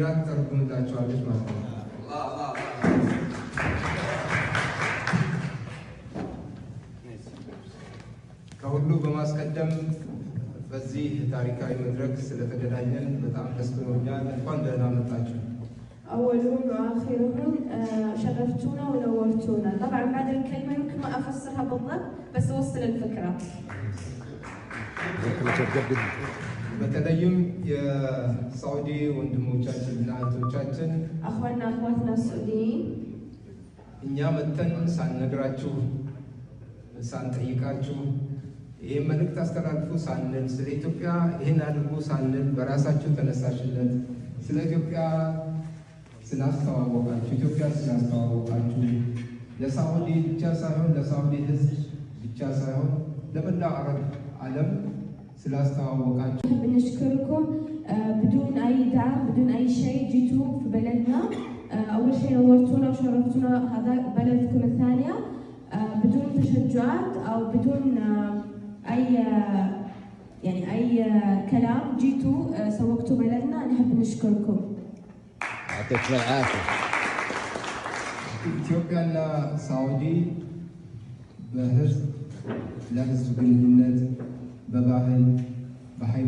ሰሚራ ትተረጉምላቸዋለች ማለት ነው። ከሁሉ በማስቀደም በዚህ ታሪካዊ መድረክ ስለተገናኘን በጣም ደስ ብሎኛል። እንኳን ደህና መጣችሁ። أولهم وآخرهم شرفتونا ونورتونا. طبعا بعد الكلمة يمكن ما أفسرها بالضبط بس أوصل الفكرة. በተለይም የሳዑዲ ወንድሞቻችንና እህቶቻችን أخواننا أخواتنا السعوديين እኛ መተን ሳንነግራችሁ ሳንጠይቃችሁ ይህን መልእክት አስተላልፉ ሳንል ስለ ኢትዮጵያ ይህን አድርጉ ሳንል በራሳችሁ ተነሳሽነት ስለ ኢትዮጵያ ስላስተዋወቃችሁ ኢትዮጵያን ስላስተዋወቃችሁ ለሳዑዲ ብቻ ሳይሆን ለሳዑዲ ሕዝብ ብቻ ሳይሆን ለመላው አረብ ዓለም ስላስተዋወቃችሁ نحب نشكركم بدون أي دعم بدون أي شيء جيتوا في بلدنا. أول شيء نورتونا وشرفتونا، هذا بلدكم الثانية، بدون تشجعات أو بدون أي يعني أي كلام جيتوا سوقتوا بلدنا. نحب نشكركم. يعطيكم العافية. ኢትዮጵያና ሳዑዲ በህዝብ ለህዝብ ግንኙነት በባህል በሃይማኖት